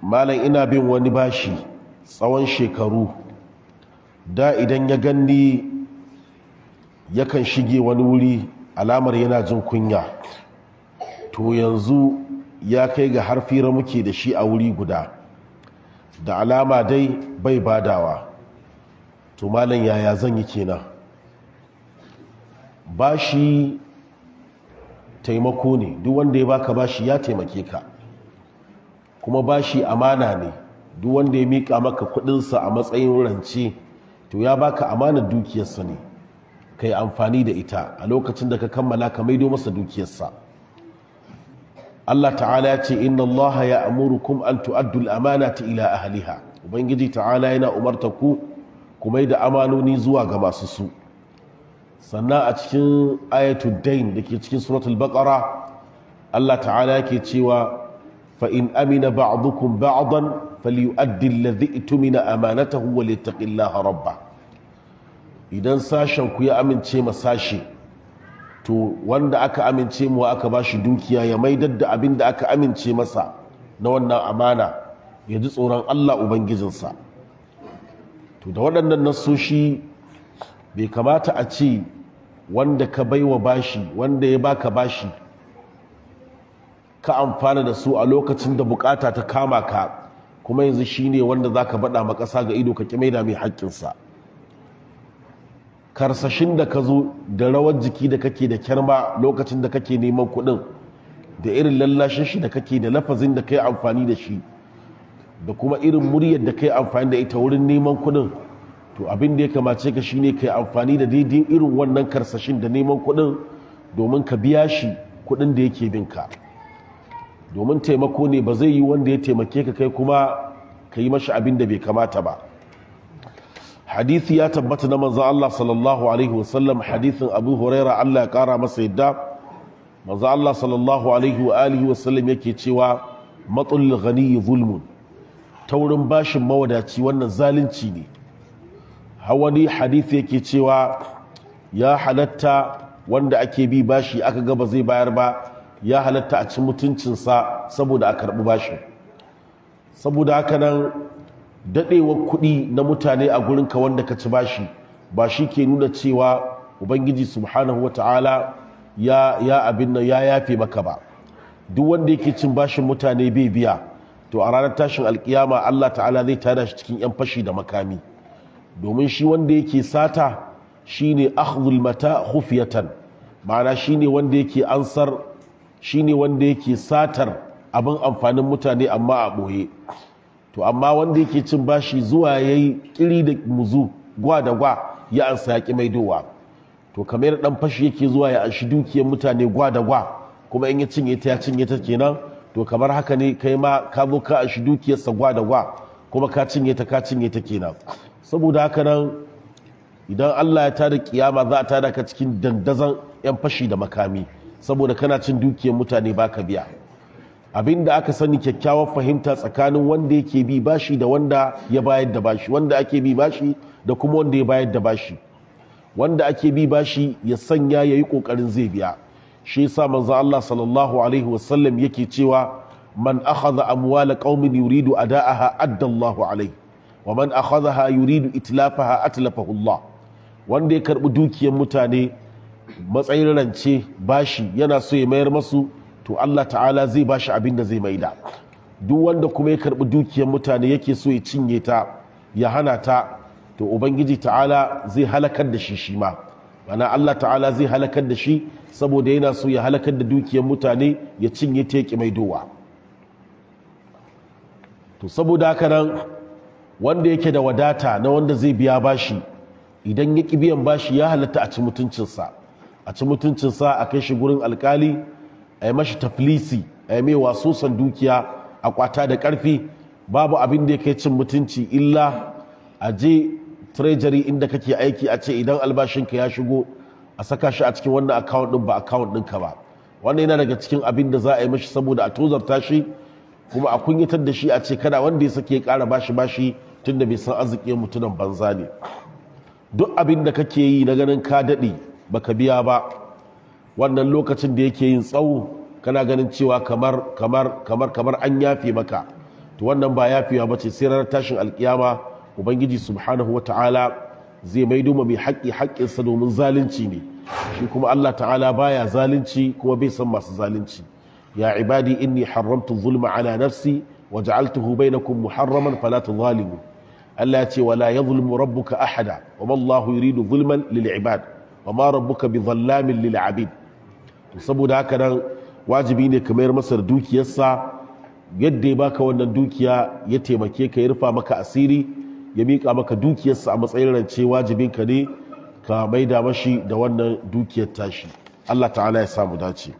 Malam, ina bin wani bashi tsawon shekaru. Da idan ya ganni yakan shige wani wuri, alamar yana jin kunya. To yanzu ya kai ga har fira muke da shi a wuri guda, da alama dai bai badawa. To malam, yaya zan yi kenan? Bashi taimako ne. Duk wanda ya baka bashi ya taimake ka. Kuma bashi amana ne. Duk wanda ya mika maka kudinsa a matsayin rance, to ya baka amanar dukiyarsa ne, ka yi amfani da ita. A lokacin da ka kammala, ka maido masa dukiyarsa. Allah ta'ala ya ce: "Inna Allah ya amurukum an tu'addu al-amanati ila ahliha." Ubangiji ta'ala yana umarta ku ku mai da amanoni zuwa ga masu su. Sannan a cikin ayatul dain da ke cikin Suratul Baqara, Allah ta'ala yake cewa: "Fa in amina ba'dukum ba'dan falyu'addi alladhi itumina amanatahu wa liyattaqillaha rabba." Idan sashen ku ya amince ma sashe, to wanda aka amince mu aka bashi dukiya ya maidar da abin da aka amince masa na wannan amana, ya ji tsoron Allah ubangijinsa. To da waɗannan nassoshi, bai kamata a ce wanda ka baiwa bashi, wanda ya baka bashi, ka amfana da su a lokacin da bukata ta kama ka, kuma yanzu shine wanda zaka baɗa ma ƙasa ga ido ka ƙi maida mai haƙƙinsa. Karsashin da ka zo da rawar jiki da kake da kyarma lokacin da kake neman kuɗin, da irin lallashin shi da kake, da lafazin da kai amfani da shi, da kuma irin muryar da kai amfani da ita wurin neman kuɗin, to abin da ya kamace ka shine kai amfani da daidai irin wannan karsashin da neman kuɗin domin ka biya shi kuɗin da yake bin ka. Domin taimako ne, ba zai yi wanda ya taimake ka kai kuma ka yi mashi abin da bai kamata ba. Hadisi ya tabbata na manzo Allah sallallahu alaihi wasallam, hadisin Abu Huraira, Allah ya kara masa yadda. Manzo Allah sallallahu alaihi wa alihi wasallam yake cewa: "Matlul ghani zulmun." Taurin bashin mawadaci, wannan zalunci ne. Hawani hadisi yake cewa ya halatta wanda ake bi bashi aka ga ba zai bayar ba, ya halatta a ci mutuncinsa saboda a karɓi bashin. Saboda haka nan, daɗewar kuɗi na mutane a gurinka wanda ka ci bashi ba shi ke nuna cewa Ubangiji subhanahu wa ta'ala ya abin nan ya yafe maka ba. Duk wanda yake cin bashin mutane bai biya, to a ranar tashin alkiyama Allah ta'ala zai tada shi cikin 'yan fashi da makami. Domin shi wanda yake sata shine akhdhul mata khufyatan, ma'ana shine wanda yake ansar, shine wanda yake satar abin amfanin mutane amma a ɓoye. To amma wanda yake cin bashi zuwa yayi kiri da muzu, gwa da gwa, ya ansa ya ki maidowa. To kamar dan fashi yake zuwa ya anshi dukiyar mutane gwa da gwa, kuma in ya cinye ta ya cinye ta kenan. To kamar haka ne kai ma ka zo ka anshi dukiyarsa gwa da gwa, kuma ka cinye ta, ka cinye ta kenan. Saboda haka nan, idan Allah ya tada kiyama, za a tada ka cikin dandazon yan fashi da makami, saboda kana cin dukiyar mutane baka biya. Abin da aka sani, kyakkyawar fahimta tsakanin wanda yake bi bashi da wanda ya bayar da bashi, wanda ake bi bashi da kuma wanda ya bayar da bashi. Wanda ake bi bashi ya sanya ya yi ƙoƙarin zai biya. Shi yasa manzo Allah sallallahu alaihi wasallam yake cewa: "Man akhadha amwala qaumin yuridu ada'aha adda Allahu alaihi, wa man akhadhaha yuridu itlafaha atlafahu Allah." Wanda ya karbi dukiyar mutane matsayin rance, bashi, yana so ya mayar masu, to Allah ta'ala zai bashi abin da zai maida. Duk wanda kuma ya karbi dukiyar mutane yake so ya cinye ta, ya hana ta, to Ubangiji ta'ala zai halakar da shi. Shi ma mana Allah ta'ala zai halakar da shi, saboda yana so ya halakar da dukiyar mutane, ya cinye ta, ya maidowa. To saboda haka nan, wanda yake da wadata na wanda zai biya bashi, idan ya ƙi biyan bashi, ya halatta a ci mutuncinsa, a ci mutuncinsa, a kai shi gurin alkali, a yi mashi taflisi, a yi mai wasosan dukiya, a kwata da ƙarfi. Babu abin da ya kai cin mutunci illa a je treasury inda kake aiki, a ce idan albashinka ya shigo a saka shi a cikin wannan account din, ba account ɗinka ba. Wannan yana daga cikin abin da za a yi mashi saboda a tozarta shi kuma a kunyatar da shi, a ce kada wanda ya sake ya ƙara bashi bashi, tunda bai san arzikin mutumin banza ne. Duk abin da kake yi na ganin ka daɗe baka biya ba, wannan lokacin da yake yin tsawo kana ganin cewa kamar kamar kamar kamar an yafe maka, To wannan ba yafiya bace, sai ranar tashin alkiyama Ubangiji subhanahu wata'ala zai maido ma mai haƙƙi haƙƙinsa, domin zalunci ne. Shi kuma Allah ta'ala baya zalunci, kuma bai san masu zalunci. Ya ibadi inni haramtu zulma ala nafsi wa ja'altuhu bainakum muharraman fala tadhalimu. Allah ya ce wala yadhlimu rabbuka ahada wa ma Allahu yuridu zulman lil ibad wa ma rabbuka bidhallamin lil abid. To saboda haka nan wajibi ne ka mayar masa dukiyarsa yadda ya baka wannan dukiya, ya taimake ka, ya rufa maka asiri, ya miƙa maka dukiyarsa a matsayin rance, wajibinka ne ka maida mashi da wannan dukiyar tashi. Allah ta'ala ya samu dace.